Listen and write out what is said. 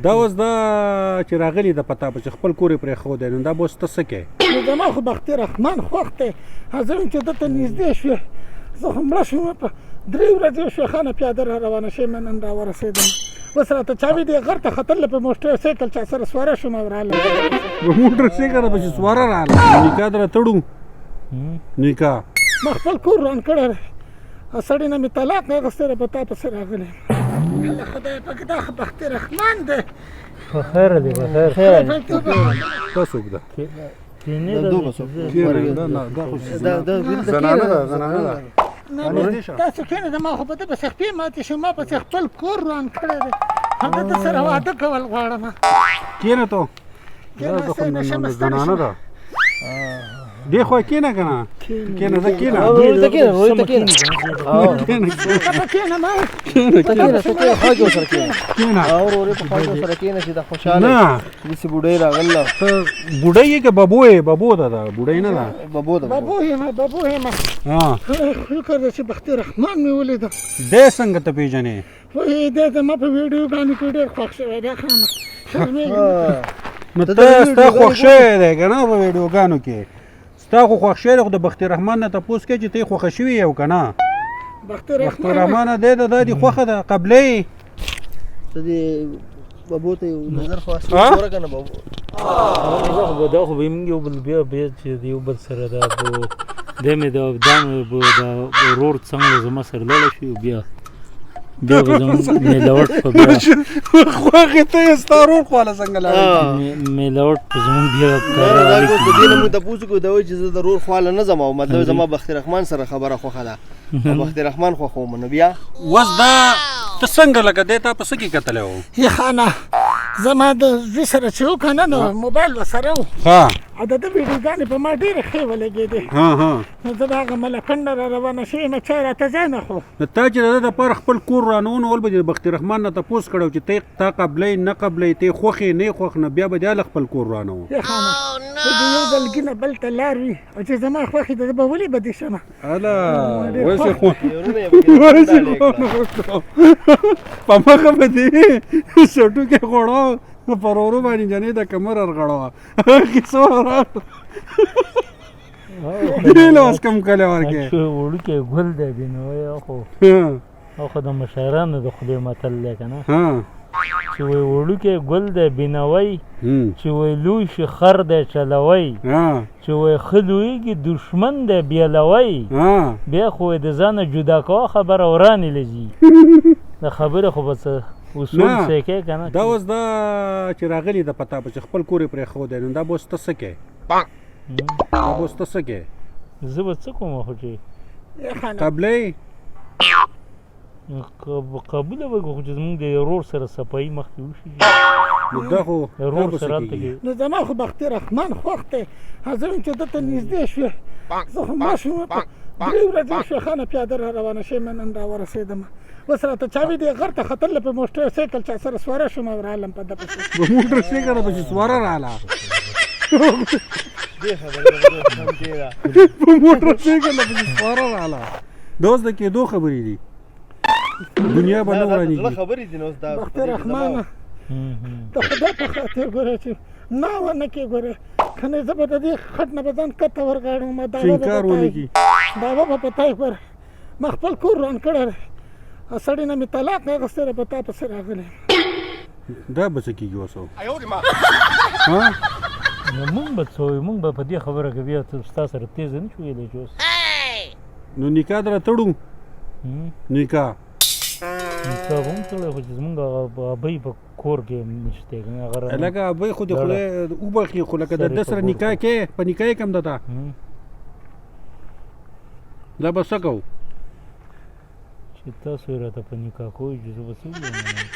دا اوس دا چې راغلی د پتا په چې خپل کور یې پرېښودی، نو دا به اوس ته څه کوې؟ نو زما خو بختي رحمان خوښ دی، زه هم چې ده ته نږدې شوې، زه خو مړه شوم. په 3 ورځې وشوې خانه پیاده را روانه شوې، نن را ورسېدم. اوس راته چا وي دې غر ته ختل، په موټر سایکل چا سره سواره شوم او رالم. په موټر سایکل پسې سواره راله. نکاح در تړو نکاح. ما خپل کور وران کړی دی، سړي نه مې طلاق اخیستی دی، په تا پسې راغلی یم. الله خدای پاک، دا خو بختي رحمان دی. په خیر دی، په خیر. دا څوک ده؟ زنانه ده، زنانه ده. تاسو کښېنئ، زما خو په ده پسې خپې ماتې شوې، ما پسې خپل کور وران کړی دی، هغه ده سره واده کول غواړم. کښېنه ته. دا زنانه ده. دې خوا کښېنه که نه؟ کښېنه، زه کښېنه. ته کښېنه، ته کښېنه. کښېنه، کښېنه، ما کښېنه، کښېنه، ته کښېنه، خوا کې ورسره کښېنه. کښېنه. او ورور په خوا کې ورسره کښېنه چې دا خوشحاله نه داسې بوډۍ راغله. ته بوډۍ یې که ببو یې؟ ببو ده، دا بوډۍ نه ده. ببو ده. ببو یم، ببو یم. شکر دی چې بختي رحمان مې ولیده. دی څنګه ته پېژنې؟ وایي دی زما په ویډیوګانو کې ډېر خوښ شوی دی خانه، شرمېږم. نو ته ستا خوښ شوی دی که نه په ویډیوګانو کې؟ ستا خو خوښ شوی دی، خو د بختي رحمان نه تپوس کوې چې ته یې خوښه شوې یو که نه؟ بختي رحمان دی دا دې خوښه ده، قبلې؟ ته دې ببو ته یو نظر خو هسې وګوره که نه ببو. دا خو به موږ یو بل بیا بیا چې د یو بل سره دا دی مې دا دا مې دا ورور څنګه زما سره لاړه شي، بیا بیا به زموږ میلاوټ په بیا خوښې ته یې ستا ورور خواله څنګه لاړه؟ میلاوټ په زموږ بیا دا د دې نه موږ تپوس وکړو، دا وایي چې زه د ورور خواله نه ځم، او مطلب زما بختي رحمان سره خبره خوښه ده، بختي رحمان خوښوم. نو بیا اوس دا ته څنګه لکه دی تا په څه کې کتلی و؟ یې خانه، زما د زوی سره چې و که نه، نو موبایل ورسره و، او د ده ویډیوګانې په ما ډېرې ښې ولګېدې. نو زه د هغه ملکنډ نه را روانه شوې یم، چای راته ځای نه خو. نو تا چې د ده دپاره خپل کور ورانوو، نو اول به دې د بختي رحمان نه تپوس کړی چې ته تا قبلوې نه قبلوې، ته یې خوښ یې نه یې خوښ، نو بیا به دې هله خپل کور ورانوو. یې خانه، د یو ځلګي نه بل ته لار وي، او چې زما خوښې ده زه به ولې بدې شمه؟ هله وایسې خو په مخه به دې سټوکی غوړو، پر ورو باندې جنې د کمر ورغړوه، کیسه دې له اوس کوم کلی ورکې. وړوکی ګل دی بینوی، خو خو د مشرانو د خولې متل دی که نه، چې وایي وړوکی ګل دی بینوی، چې وایي لوی شي خر دی چلوی، چې وایي ښه لویږي دښمن دی بیلوی، بیا خو د ځانه جدا کوه خبره ورانې لځي. د خبرې خو به څه اصول سیکې که نه. دا اوس دا چې راغلی د پتا په چې خپل کور یې پرېښودی، نو دا به اوس ته څه کوې؟ دا به اوس ته څه کوې؟ زه به څه کوم خو چې قبلې؟ قبوله به خو چې زموږ د ورور سره صفایي مخکې وشي. نو دا خو ورور سره هلته کې. نو زما خو بختي رحمان خوښ دی، زه هم چې ده ته نږدې شوې، زه خو مړه شوم. په 3 ورځې وشوې خانه پیاده را روانه شوې، نن را ورسېدم. اوس راته چا وي دې غر ته ختل، په موټر سایکل چا سره سواره شوم او رالم په ده پسې. په موټر سایکل پسې سواره راله. په موټر سایکل پسې سواره راله. دا اوس د کېدو خبرې دي، دنیا به نه ورانېږي. خبرې دي نو اوس دا بختي رحمانه، د خدای په خاطر ګوره چې نه ونه کې ګوره، که نه زه به د دې خټ نه به ځان کښته ورغاړم. چې انکار ونه کړي. دعوه به په تا ګوره، ما خپل کور وران کړی دی، سړي نه مې طلاق اخیستی دی، په تا پسې راغلی یم. دا به څه کېږي اوس؟ نو موږ به څه وایو؟ موږ به په دې خبره کې بیا ستا سره تېزه نه شو ویلی چې اوس. نو نکاح در تړو؟ نکاح نکاح به هم تړی، خو چې زموږ هغه ابۍ په کور کې نشته که نه، هغه لکه ابۍ خو دې خدای وبخښي، خو لکه د ده سره نکاح کې په نکاح یې کوم ده تا دا به څه کوو؟ چې تاسو یې راته په نکاح کوئ چې زه به څه ووایم؟